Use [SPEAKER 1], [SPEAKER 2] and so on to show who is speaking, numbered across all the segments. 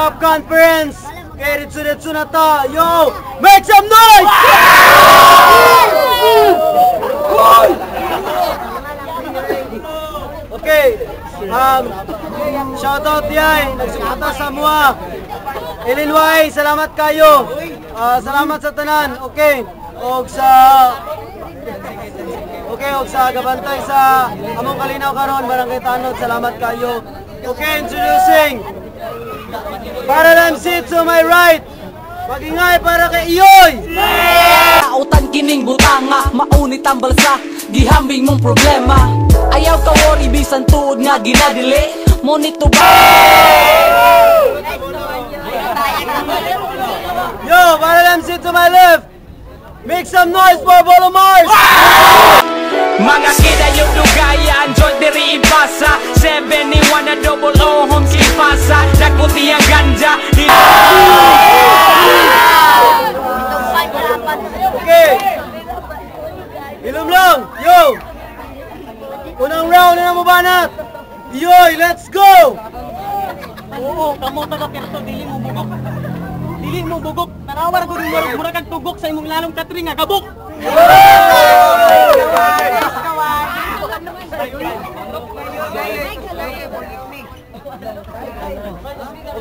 [SPEAKER 1] Hop Conference. Okay, ditso-ditso na ta. Yo, make some noise! Okay, shout out diay, nagsuporta sa mua. Illinois, salamat kayo. Salamat sa tanan. Okay, og sa Okay, og sa gabantay sa among kalinaw karon, Barangay Tanod, salamat kayo. Okay, introducing para MC to my right. Pag-ingay para kay Iyoy.
[SPEAKER 2] Autan kining butanga, maunit ang balsa, gihambing mong problema. Ayaw ka worry, bisan tuod nga ginadili. Monito ba?
[SPEAKER 1] Yo, para MC to my left. Make some noise for Bolo Mars!
[SPEAKER 2] Mga kidayo dugayan, joint diri ipasa. 71 na double O, home ipasa. Nagputi ang ganja.
[SPEAKER 1] Okay. Ilom lang. Yo. Unang round na mo banat. Yoy, let's go!
[SPEAKER 3] Oo, kamo taga Perto, dili mo bugok. Dili mo bugok. Tarawar ko rin murag kag tugok sa imong lalong katri nga gabok.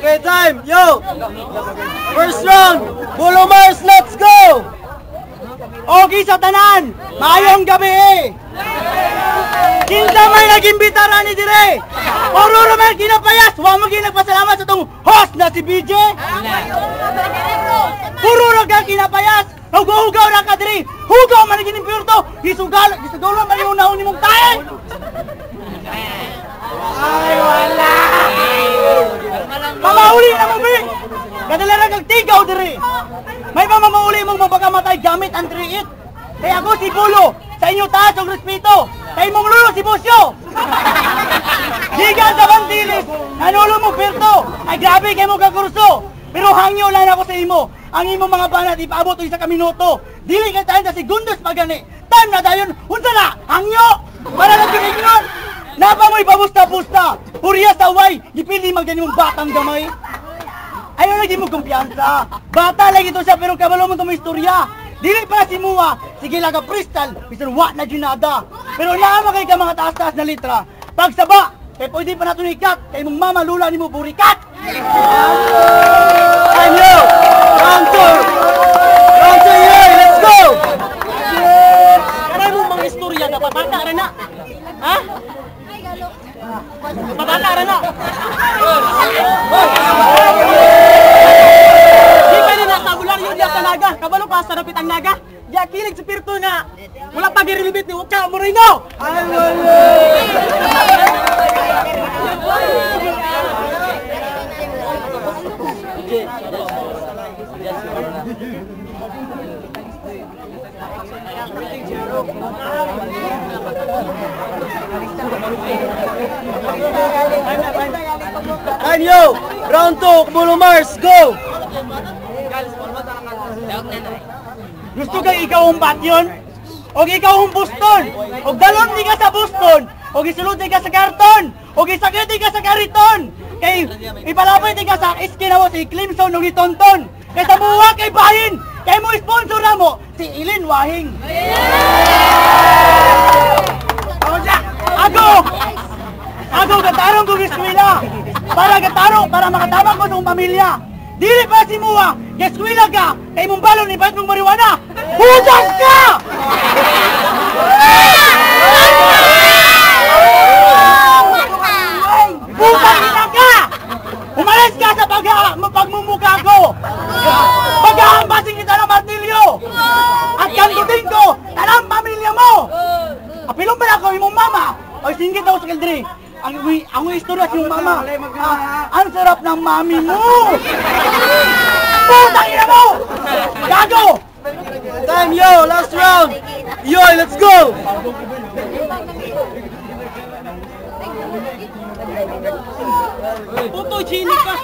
[SPEAKER 1] Okay, time. Yo. First round. Bolo Mars, let's go!
[SPEAKER 3] Okay sa tanan, maayong gabi. Kinsa may nag-imbita ni dire. Oruro man kinapayas, wa mo ginagpasalamat sa tong host na si BJ. Puro ra ka kinapayas. Hugaw-hugaw ra ka dire. Hugaw man gining purto. Gisugal, gisugal man imong naon nimong tae. Ay wala. Pamauli na mo bi. Kadala ra kag tigaw dire. May pamamauli mong mapagkamatay gamit ang 3-8. Kaya ako si Bulo, sa inyo taas ang respeto. Kay mong lulo si Busyo. Gikan sa Bandilis, nanulo mo pirto. Ay grabe kay mo kakurso. Pero hangyo lang ako sa imo. Ang imong mga banat ipaabot og isa ka minuto. Dili kay tayo sa segundos pagani. Time na dayon, unsa na? Hangyo! Para lang yung. Napa mo'y pabusta-busta. Purya sa way, gipili magdani mong batang gamay. Ayaw lagi mo kumpiyansa. Bata lagi to siya pero kabalo mo itong istorya. Dili pa si Mua, sige lang ka freestyle, bisan wa na ginada. Pero naama kay ka mga taas-taas na litra. Pagsaba, kay pwede pa nato ikat, kay mong mama lula ni mo burikat.
[SPEAKER 1] Time yo! Round 2! Round 2, Yoy! Let's go!
[SPEAKER 3] Karay mo mga istorya na pabata ra na. Ha? Pabata ra na. Di pa na nasa bularyo diya sa naga. Kabalo pa sa dapit ang naga. Diya kilig sa pirto na. Wala pa girilibit ni Uka Moreno.
[SPEAKER 1] Time yo! Round 2, Bolo Mars, go!
[SPEAKER 3] Gusto kang ikaw ang batyon? O ikaw ang Boston? O dalon di ka sa Boston? O gisulod di ka sa karton? O gisakit di ka sa kariton? Kay ipalapit di ka sa iskin mo si Clemson o Tonton? Kay sa buwa kay bahin! Kay mo sponsor na mo si Ilin Wahing! Ako! Ako gatarong kong eskwela! Para gatarong, para makatabang ko sa akong pamilya! Dili pa si Mua! Eskwela ka! Kay mong balon, ibayad mong mariwana! Hudas ka! Putang ina ka! Umalis ka sa pagmumukha ko! Paghahampasin kita ng martilyo! At kantutin ko tanang pamilya mo! Apilong ba ako imong mama? O singgit ako sa kaldri. Ang istorya sa imong mama. Ang sarap ng mami mo! Putang ina mo! Gago!
[SPEAKER 1] Time yo! Last round! Yoy, let's go!
[SPEAKER 3] Photogenic ka!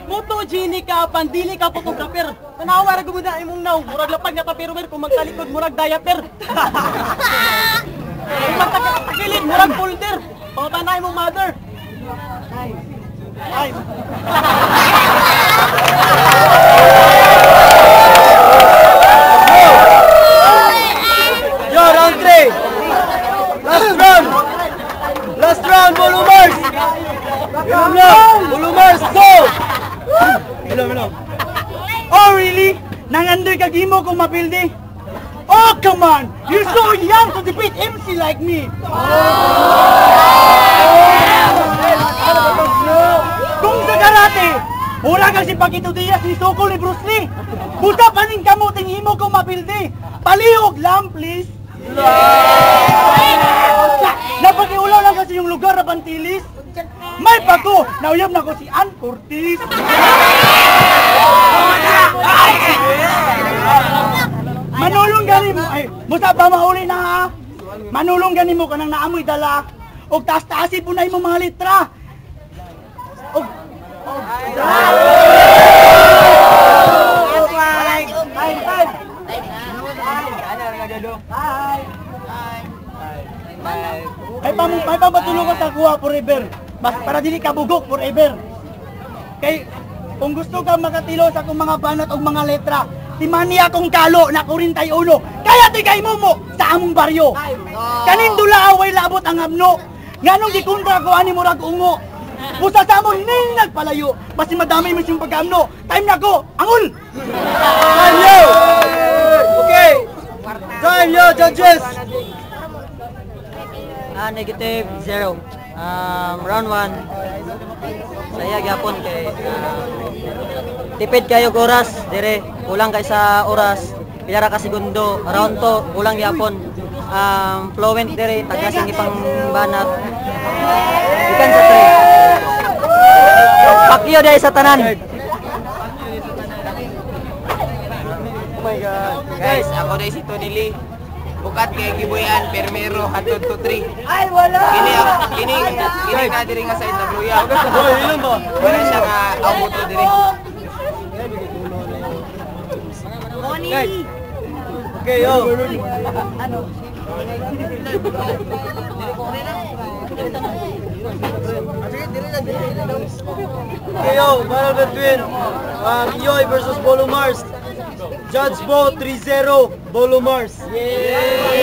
[SPEAKER 3] Photogenic ka, pandili ka photographer. Tanawa ra gud na imong naw, murag lapag na papirumer kung magtalikod murag diaper. Kung magtagilid murag folder. Pangutanay imong mother. Ay.
[SPEAKER 1] Yo, round 3. Last round. Last round, Bolo Mars. Ilom lang. Bolo Mars, go!
[SPEAKER 3] Hello, hello. Oh, really? Nangandoy kag imo kung mapildi? Oh, come on! You're so young to defeat MC like me! Kung sa karate, mura kang si Paquito Diaz ni Sokol ni Bruce Lee. Buta paning kamuting imo kung mapildi. Palihog lang, please. Napakiulaw lang kasi yung lugar na Bantilis. May pako, nauyab na ko si Ann Curtis. Manulong gani mo, ay, musa pa mauli na ha. Manulong gani mo kanang naamoy dala. Og taas-taasi po na imong mga litra. Og Time, time. Ay pa ay pa matulungan sa kuha forever. Mas para dili ka bugok forever. Kay kung gusto ka makatilo sa akong mga banat og mga letra, timani akong kalo na 41. Kaya tigay mo mo sa among baryo. Kanin dula away labot ang amno. Nganong gikontra ko ani murag ungo. Busa sa amon ning nagpalayo. Basi madami mo siyang pagkaamno. Time na ko, angol.
[SPEAKER 1] Time, yo! Okay. Time, yo, judges!
[SPEAKER 4] Negative 0. Round 1. Saya gyapon kay tipid kayo og oras dire, kulang kay sa oras. Pila ra ka segundo. Round 2 kulang gyapon. Fluent dire tagas ang ipang banat. Gikan sa 3. Pakyo dai sa tanan.
[SPEAKER 1] Oh my God.
[SPEAKER 5] Guys, ako na si Tony Lee. Bukat kay Gibuyan, Permero, hatod to 3.
[SPEAKER 3] Ay wala.
[SPEAKER 5] Kini kini kini na diri nga side na bluya.
[SPEAKER 1] Hoy, ilan ba?
[SPEAKER 5] Wala siya nga abuto diri.
[SPEAKER 1] Guys. Okay, yo. Okay, yo, battle between Iyoy versus Bolo Mars. Judge vote 3-0, Bolo Mars. Yeah!